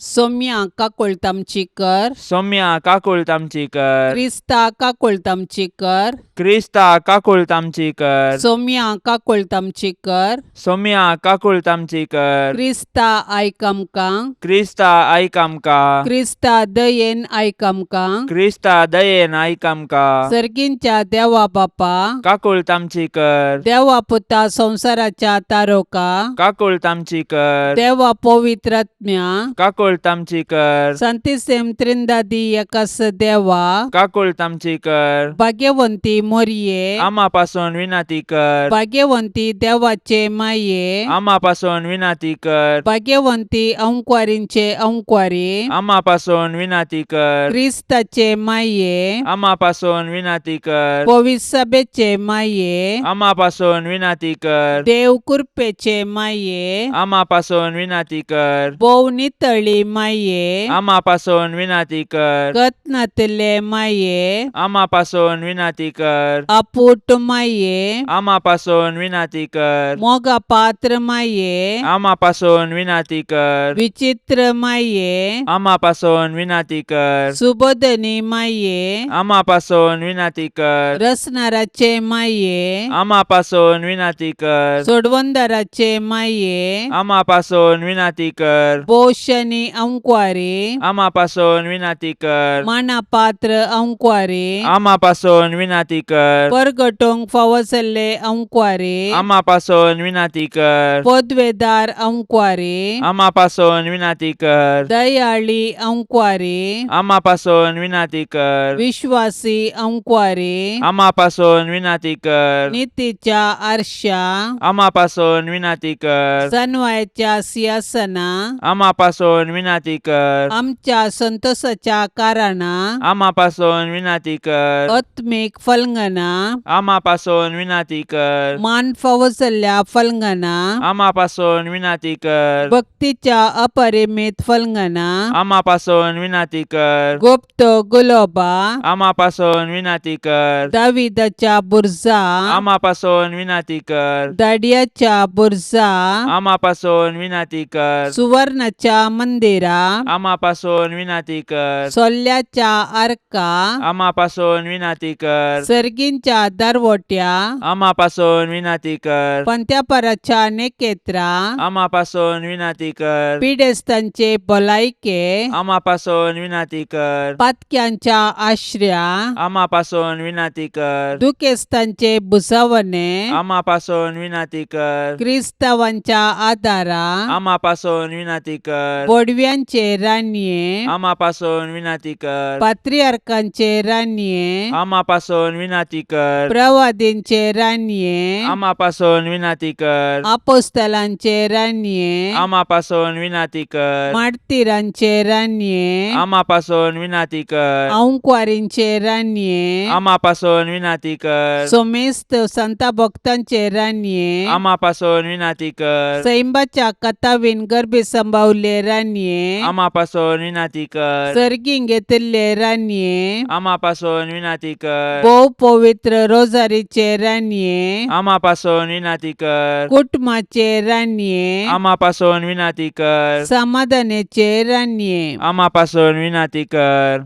सोम्या काकुळट आमची कर. सौम्या काकुळट आमची कर. क्रिस्ता काकुळट आमची कर. क्रिस्ता काकुळट आमची कर. सोम्या काकुळट आमची कर. सौम्या काकुळट आमची कर. क्रिस्ता आयक आमकां. क्रिस्ता आयक आमकां. क्रिस्ता दयेन आयक आमकां. क्रिस्ता दयेन आयक आमकां. सर्गींच्या देवा बापा, काकुळट आमची कर. देवा पुता संवसाराच्या तारोका, काकुळट आमची कर. देवा पवित्रात्म्या, काकुळट आमची कर. संतिसेम त्रिंदादी एकास देवा, काकुळट आमची कर. भाग्यवंती मोरये, आमा पासून विनंती कर. भाग्यवंती देवाचे माये, आमा पासून विनंती कर. भाग्यवंती अंकवारींचे अंकवारी, आमा पासून विनंती कर. क्रिस्ताचे माये, आमा पासून विनंती कर. पविसभेचे माये, आमा पासून विनंती कर. देव कृपेचे माये, आमा पासून विनंती कर. भोव नितळी माये, आमा पासून विनंती कर. कत्नातले माये, आमा पासून विनंती कर. अपूट माये, आमा पासून विनंती कर. मोगा पात्र माये, आमा पासून विनंती कर. विचित्र माये, आमा पासून विनंती कर. सुबोधनी माये, आमा पासून विनंती कर. रसनाराचे माये, आमा पासून विनंती कर. सोडवंदाराचे माये, आमा पासून विनंती कर. पोशनी अंकवारी, आमा पासून विनंती कर. मानापात्र अंकवारी, आमा पासून विनंती कर. परगटोंक फावो जाल्ले अंकवारी, आमा पासून विनंती कर. पदवेदार अंकवारी, आमा पासून विनंती कर. दयाळी अंकवारी, आमा पासून विनंती कर. विश्वासी अंकवारी, आमा पासून विनंती कर. नितीच्या आरशा, आमा पासून विनंती कर. सनवायच्या सिंहासना, आमा पासून विनंती कर. आमच्या संतोषाच्या कारणा, आमा पासून विनंती कर. आत्मीक फलंगना, आमा पासून विनंती कर. मान फावो जाल्ल्या फलंगना, आमा पासून विनंती कर. भक्तीच्या अपरिमित फलंगना, आमा पासून विनंती कर. गुप्त गुलोबा, आमा पासून विनंती कर. दाविदाच्या बुर्जा, आमा पासून विनंती कर. दाडियाच्या बुर्जा, आमा पासून विनंती कर. सुवर्णाच्या मंदिरा, आमा पासून विनंती कर. सोल्ल्याच्या आर्का, आमा पासून विनंती कर. सर्गींच्या दरवट्या, आमा पासून विनंती कर. पंत्यापराच्या नेकेत्रा, आमा पासून विनंती कर. पिडेस्तांचे भलायके, आमा पासून विनंती कर. पातक्यांच्या आश्र्या, आमा पासून विनंती कर. दुखेस्तांचे भुजवणे, आमा पासून विनंती कर. क्रिस्तावांच्या आदारा, आमा पासून विनंती कर. बोडव्या बडव्यांचे रानये, आमा पासून विनाती कर. पात्रियार्कांचे रानये, आमा पासून विनाती कर. प्रवादींचे रानये, आमा पासून विनाती कर. आपोस्तलांचे रानये, आमा पासून विनाती कर. मार्तीरांचे रानये, आमा पासून विनाती कर. आंकवारींचे रानये, आमा पासून विनाती कर. सोमेस्त संता भक्तांचे रानये, आमा पासून विनाती कर. सैंबाच्या कथावीन गर्भी संभावले रानये, आमा पासून विनाती कर. सर्गीं घेतिल्ले रानये, आमा पासून विनाती कर. भोव पवित्र रोजारीचे रानये, आमा पासून विनाती कर. कुटुंबाचे रानये, आमा पासून विनाती कर. समाधानाचे रानये. आमा पासून विनाती कर.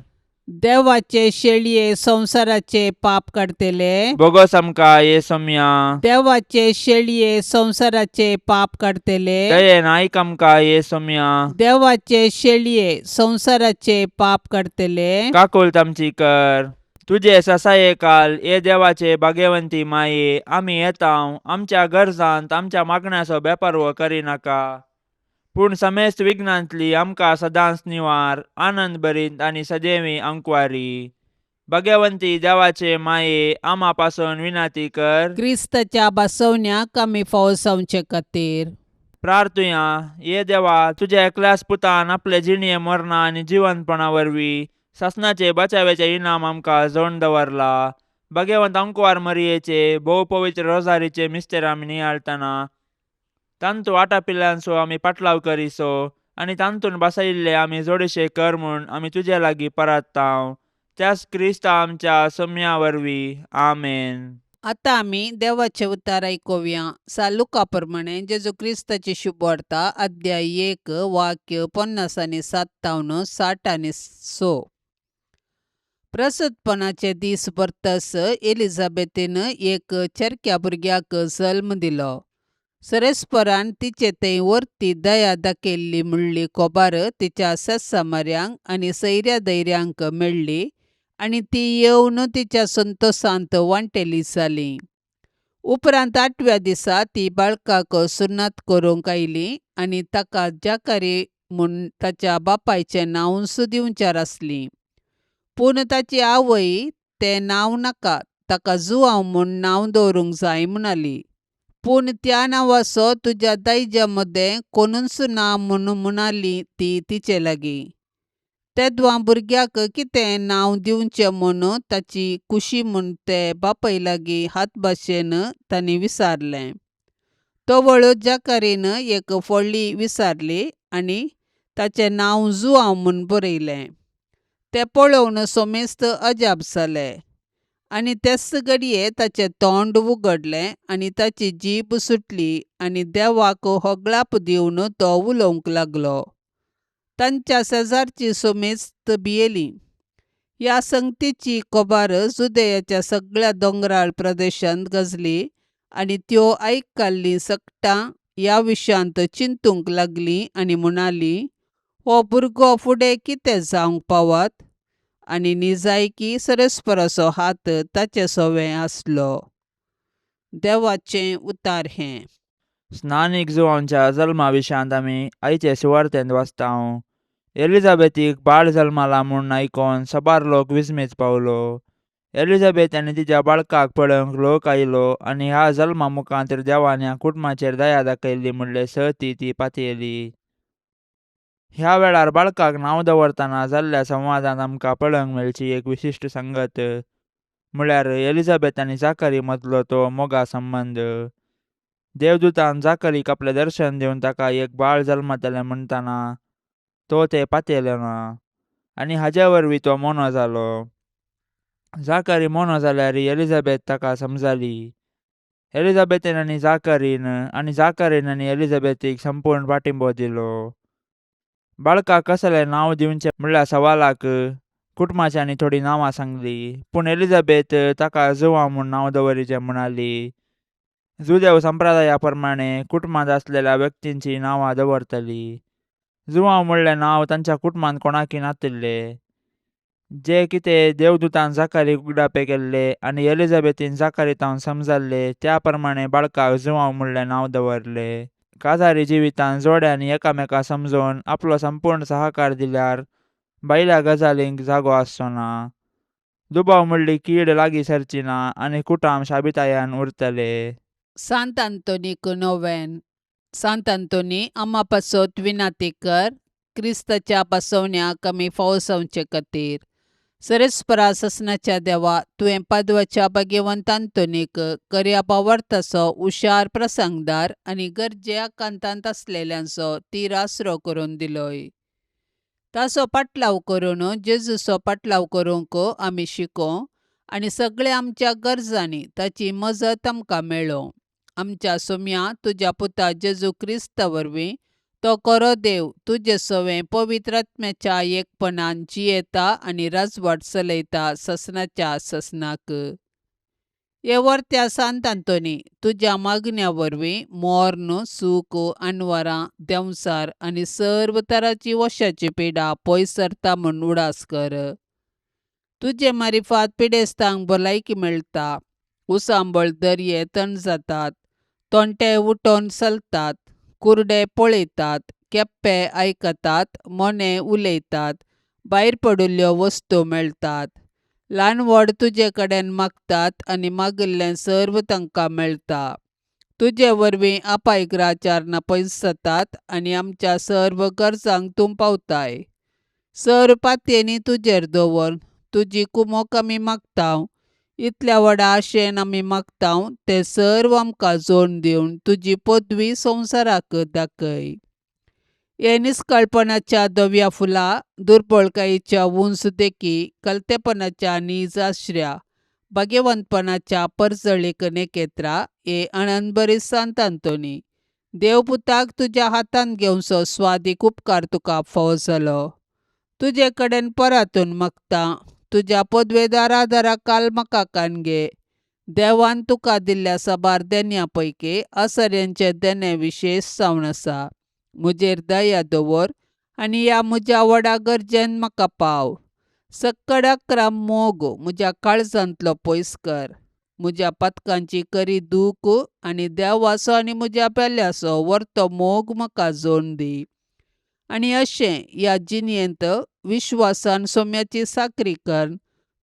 देवाचे शेळये संवसाराचे पाप काडतले, बोगोस आमकां ये सोम्या. देवाचे शेळये संवसाराचे पाप काडतले, दयेन आयक आमकां ये सोम्या. देवाचे शेळये संवसाराचे पाप काडतले, काकुळट आमची कर. तुजे ससाये काल ये देवाचे भाग्यवंती माये, आमी येता आमच्या गरजांत आमच्या मागण्याचो बेपारवो करिनाका, पूण समेस्त विघ्नांतली आमकां सदांच निवार, आनंद भरीत आनी सदैवी अंकवारी. भाग्यवंती देवाचे माये, आमा पासून विनाती कर. क्रिस्ताच्या बसवण्याक आमी फावो जावचे खातीर. प्रार्थुया. ये देवा, तुज्या एकल्याच पुतान आपले जिणये मरणा आनी जिवंतपणा वरवीं सासणाचे बचाव्याचे इनाम आमकां जोडून दवरला. भाग्यवंत अंकवार मरियेचे भोव पवित्र रोजारीचे मिस्तेर आमी नियाळतना तांतू आटापिल्ल्यांचो आमी पाटलाव करिसो आनी तांतून बसयिल्ले आमी जोडशे कर म्हूण आमी तुजे लागीं परात्तांव, त्याच क्रिस्ता आमच्या सोम्या वरवीं. आमेन. आतां आमी देवाचें उतार आयकुया. सालुका प्रमाणे जेजू क्रिस्ताची शुभवार्ता, अध्याय 1, वाक्य 50 आनी 57, 60 आनी 6. प्रसूतपणाचे दीस भरतस एलिझाबेथीन एक चरक्या भुरग्याक जल्म दिलो. सरेस्परान तिचे थंय वरती दया दाखयल्ली म्हणली खबर तिच्या सेस्सामाऱ्यांक आनी सैऱ्या धैर्यांक मेळ्ळी आनी ती येवन तिच्या संतोशांत वांटेली जाली. उपरांत 8व्या दिसा ती बाळकाक सुन्नात करूंक आयली आनी ताका जाकारी म्हूण ताच्या बापायचें नांवूच दिवच्यार आसली. पूण ताची आवय तें नांव नाका, ताका जुआंव म्हूण नांव दवरूंक जाय म्हणाली. पूण त्या नांवाचो तुज्या दायज्या मदें कोणूच ना म्हूण म्हणाली ती तिचे लागीं. तेदवां भुरग्याक कितें नांव दिवचें म्हूण ताची खुशी म्हूण ते बापाय लागीं हातभाशेन तांणी विचारलें. तवळ जाकारीन एक फळी विचारली आनी ताचें नांव जुआंव म्हूण बरयलें. तें पळोवन सोमेस्त अजाप जाले आनी तेच घडये ताचें तोंड उगडलें आनी ताची जीब सुटली आनी देवाक होगळाप दिवन तो उलोवंक लागलो. तांच्या शेजारची सोमेस्त भियेली. ह्या संगतीची खबर जुदेयाच्या सगळ्या दोंगराळ प्रदेशांत गाजली आनी त्यो आयकल्लीं सगटां ह्या विशयांत चिंतूंक लागलीं आनी म्हणालीं, हो भुरगो फुडें कितें जावंक पावत? आनी निजायकी सरस्पराचो हात ताचे सवें आसलो. देवाचें उतार हें. स्नानीक जुवांच्या जल्मा विशयांत आमी आयचे सुवार्तेंत वाचतांव. एलिझाबेथीक बाळ जल्माला म्हूण आयकोन सबार लोक विस्मीत पावलो. एलिझाबेथ आनी तिच्या बाळकाक पळोवंक लोक आयलो आनी ह्या जल्मा मुखांत देवान ह्या कुटुंबाचेर दया दाखयल्ली म्हणले सहती ती पातयेली. ह्या वेळार बाळकाक नांव दवरतना जाल्ल्या संवादांत आमकां पळोवंक मेळची एक विशिश्ट संगत म्हळ्यार एलिझाबेथ आनी जाकारी मदलो तो मोगा संबंद. देवदूतान जाकरीक आपलें दर्शन दिवन ताका एक बाळ जल्मतलें म्हणटना तो तें पातयेलो ना आनी हाजे वरवीं तो मोनो जालो. जाकारी मोनो जाल्यार एलिझाबेथ ताका समजाली. एलिझाबेथीन आनी जाकरीन आनी जाकरीन आनी एलिझाबेथीक संपूर्ण पाठिंबो दिलो. बाळकाक कसलें नांव दिवचें म्हणल्या सवालाक कुटुंबाच्यांनी थोडीं नांवां सांगली, पूण एलिझाबेथ ताका जुआंव म्हूण नांव दवरिचें म्हणाली. जुदेव संप्रदाया प्रमाणे कुटुंबांत आसलेल्या व्यक्तींची नांवां दवरतली. जुआंव म्हणलें नांव तांच्या कुटुंबांत कोणाकी नातिल्लें. जे कितें देवदूतान जाकारीक उगडापे केल्ले आनी एलिझाबेथीन जाकारी तावन समजाल्ले त्या प्रमाणे बाळकाक जुआंव म्हणलें नांव दवरलें. काजारी जिवितान जोड्यांनी एकामेका समजून आपलो संपूर्ण सहकार दिल्यार भायल्या गजालींक जागो आसचो ना. दुबाव म्हणली कीड लागीं सरची ना आनी कुटाम शाबितायान उरतले. सांत आंतोनीक नोवेन. सांत आंतोनी आमा पासत विनाती कर क्रिस्ताच्या पासवण्याक आमी फावो जावचे खातीर. सरेस्परा ससनाच्या देवा, तुवें पादवाच्या भाग्यवंत आंतोनीक कर्या पावर्ताचो हुशार प्रसंगदार आनी गरजे आकांतांत आसलेल्यांचो तीर आसरो करून दिलोय. ताचो पाटलाव करून जेजूचो पाटलाव करूंक आमी शिकों आनी सगळ्या आमच्या गरजांनी ताची मजत आमकां मेळो. आमच्या सोम्या तुज्या पुता जेजू क्रिस्ता वरवीं तो खरो देव तुजे सवें पवित्र आत्म्याच्या एकपणान जियेता आनी राजवाट चलयता ससनाच्या ससनाक. हे वर्त्या सांत आंतोनी, तुज्या मागण्या वरवीं मोर्न सूख अनवरां देंवचार आनी सर्व तराची वशाची पिडा पयस सरता म्हूण उडास कर. तुजे मारिफात पिडेस्तांक भलायकी मेळटा, उसांबळ दर्ये तण जातात, तोंटे उठोवन चलतात, कुर्डे पळयतात, केप्पे आयकतात, मोने उलयतात, भायर पडिल्ल्यो वस्तू मेळटात. ल्हान व्हड तुजे कडेन मागतात आनी मागिल्लें सर्व तांकां मेळटा. तुजे वरवीं अपायग्राचार पयस जातात आनी आमच्या सर्व गरजांक तूं पावताय. सर्व पातयेनी तुजेर दवर तुजी कुमोक आमी मागता. इतल्या व्हडा आशेन आमी मागता तें सर्व आमकां जोड दिवन तुजी पदवी संवसाराक दाखय. हे निस्कळपणाच्या धव्या फुलां, दुर्बळकायेच्या उंच देखी, कलतेपणाच्या नीज आश्र्या, भाग्यवंतपणाच्या परजळीक नेकेत्रा, हे आनंदभरीत सांत आंतोनी, देवपुताक तुज्या हातांत घेवचो स्वादीक उपकार तुका फावो जालो. तुजे कडेन परातून मागता तुज्या पदवेदार आदारा काल म्हाका कान घे. देवान तुका दिल्ल्या साबार देण्या पैकी आसऱ्यांचें देणें विशेश जावन आसा. म्हजेर दया दवर आनी ह्या म्हज्या व्हडा गरजेन म्हाका पाव. सक्कड अकरा मोग म्हज्या काळजांतलो पयस कर. म्हज्या पातकांची करी दूख आनी देवाचो आनी म्हज्या पेल्याचो वर्तो मोग म्हाका जोड दी. आनी अशें ह्या जिणेंत विश्वासान सोम्याची साकरी कर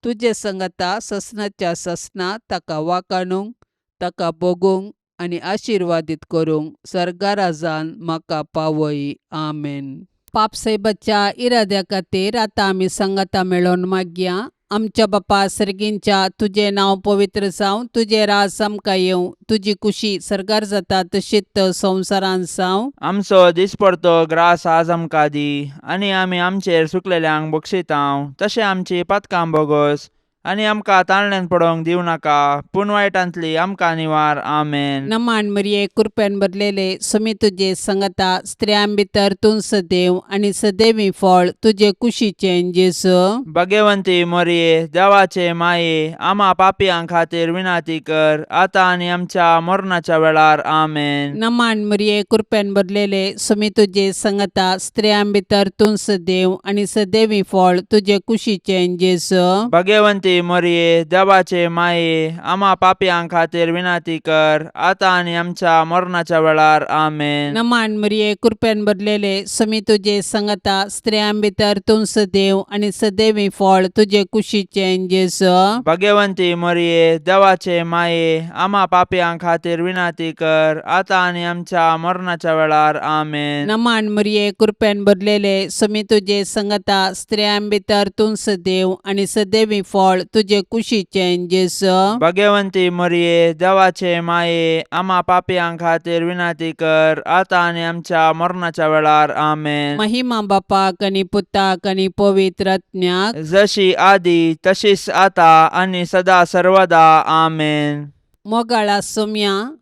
तुजे संगता ससनाच्या ससना ताका वाकाणूंक, ताका भोगूंक आनी आशिर्वादीत करूंक सर्गाराजान म्हाका पावय. आमेन. पापसाहेबाच्या इराद्या खातीर आतां आमी संगता मेळोवन मागया. आमच्या बापा सर्गींच्या, तुजें नांव पवित्र जावं, तुजें राज आमकां येवं, तुजी कुशी सर्गार जाता तशीच संवसारांत जावं. आमचो दिसपडतो ग्रास आज आमकां दी आनी आमी आमचेर सुकलेल्यांक बक्षितांव तशें आमची पातकां बोगस आनी आमकां ताळण्यान पडोवंक दिवं नाका पूण वायटांतली आमकां निवार. आमेन. नमान मरिये, कृपेन भरलेले, सुमी तुजे संगता, स्त्रियां भितर तूं सदैव आनी सदैवी फळ तुजे कुशीचें जेजू. भगवंती मोरये, देवाचे माये, आमा पापयां खातीर विनाती कर आतां आनी आमच्या मरणाच्या वेळार. आमेन. नमान मरिये, कृपेन भरलेले, सुमी तुजे संगता, स्त्रियां भितर तूं सदैव आनी सदैवी फळ तुजे कुशीचें जेजू. भगवंती मोरये, देवाचे माये, आमा पापयां खातीर विनाती कर आतां आनी आमच्या मरणाच्या वेळार. आमेन. नमान मरिये, कृपेन भरलेले, सुमी तुजे संगता, स्त्रियां भितर तूं सदैव आनी सदैवी फळ तुजे कुशीचें जेजू. भगवंती मोरये, देवाचे माये, आमा पापयां खातीर विनाती कर आतां आनी आमच्या मरणाच्या वेळार. आमेन. नमान मरिये, कृपेन भरलेले, सुमी तुजे संगता, स्त्रियां भितर तूं सदैव आनी सदैवी फळ तुजे कुशीचें जेजू. भगवंती मोरये, देवाचे माये, आमा पापयां खातीर विनाती कर आतां आनी आमच्या मरणाच्या वेळार. आमेन. महिमा बापाक आनी पुताक आनी पवित्र आत्म्याक, जशी आदी तशीच आता आनी सदा सर्वदा. आमेन. मोगाळा सोम्या,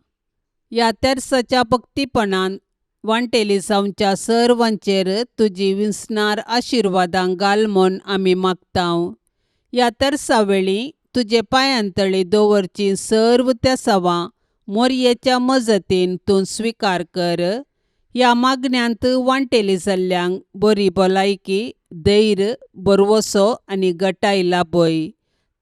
ह्या तेर्साच्या भक्तीपणान वांटेली जावच्या सर्वांचेर तुजी विसणार आशिर्वादां घाल म्हूण आमी मागतांव. ह्या तेर्सा वेळी तुजे पांयांतळी दवरची सर्व तेसावां मोरयेच्या मजतीन तूं स्विकार कर. ह्या मागण्यांत वांटेली जाल्ल्यांक बरी भलायकी, धैर्य, भरवसो आनी गटाय लाभय.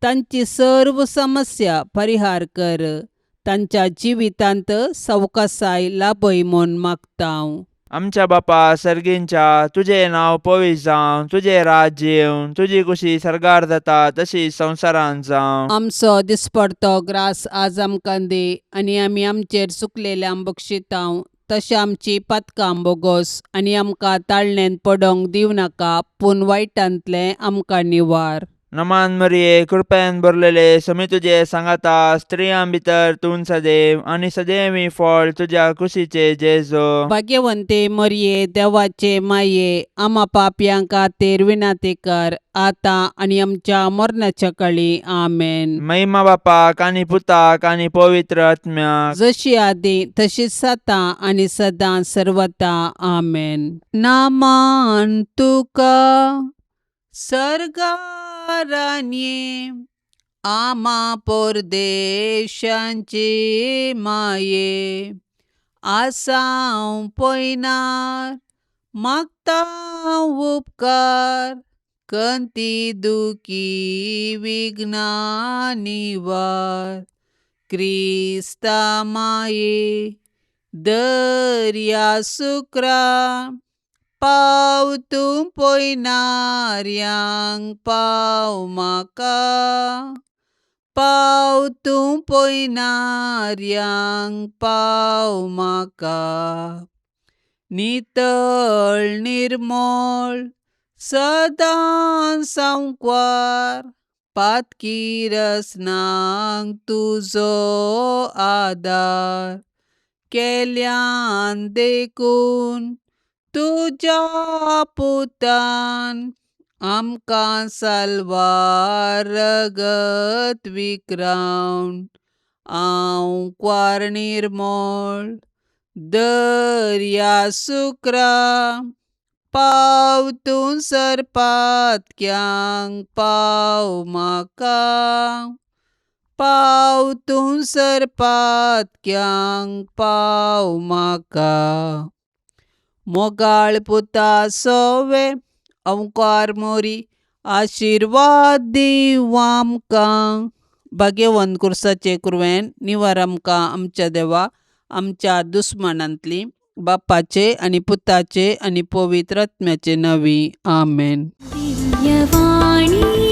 तांची सर्व समस्या परिहार कर. तांच्या जिवितांत सवकासाय लाभय म्हूण मागता. आमच्या बापा सर्गींच्या, तुजें नांव पवित्र जावं, तुजें राज्य येवं, तुजी कुशी सर्गार जाता तशी संवसारांत जावं. आमचो दिसपडतो ग्रास आज आमकां दी आनी आमी आमचेर चुकलेल्यांक बक्षितांव तशें आमची पातकां बोगोस आनी आमकां ताळणेंत पडोंक दिवं नाका पूण वायटांतलें आमकां निवार. नमान मरिये, कृपेन भरलेले, समी तुजे सांगाता, स्त्रियां भितर तूं सदैव आनी सदैवी फळ तुज्या कुशीचे जेजो. भाग्यवंते मरये, देवाचे माये, आमा पापयां खातीर विनाती कर आतां आनी आमच्या मरणाच्या काळी. आमेन. महिमा बापाक आनी पुताक आनी पवित्र आत्म्याक, जशी आदी तशीच आतां आनी सदां सर्वता. आमेन. नामान तुका सर्गारान्ये आमा परदेशांचे माये, आसाव पयनार मागता उपकार, कंती दुखी विघ्ना निवार. क्रिस्ता माये दर्या सुक्रा, पाव तूं पयनार्यांक पाव म्हाका, पाव तूं पयनार्यांक पाव म्हाका. नितळ निर्मळ सदां सांकवार, पातकी रसनांक तुजो आदार, केल्यान देखून तुज्या पुतान आमकां साल्वार रगत विक्रावन. आंकवार निर्मळ दर्या सुक्रा, पाव तूं सरपातक्यांक पाव म्हाका, पाव तूं सरपातक्यांक पाव म्हाका. मोगाळ पुता सोवे अंकार मोरी, आशिर्वाद दीव आमकां. भाग्यवंत कुर्साचे कुरवेन निवार आमकां आमच्या देवा आमच्या दुस्मानांतली, बापाचे आनी पुताचे आनी पवित्र आत्म्याचे नांवी. आमेन. दिव्यवाणी.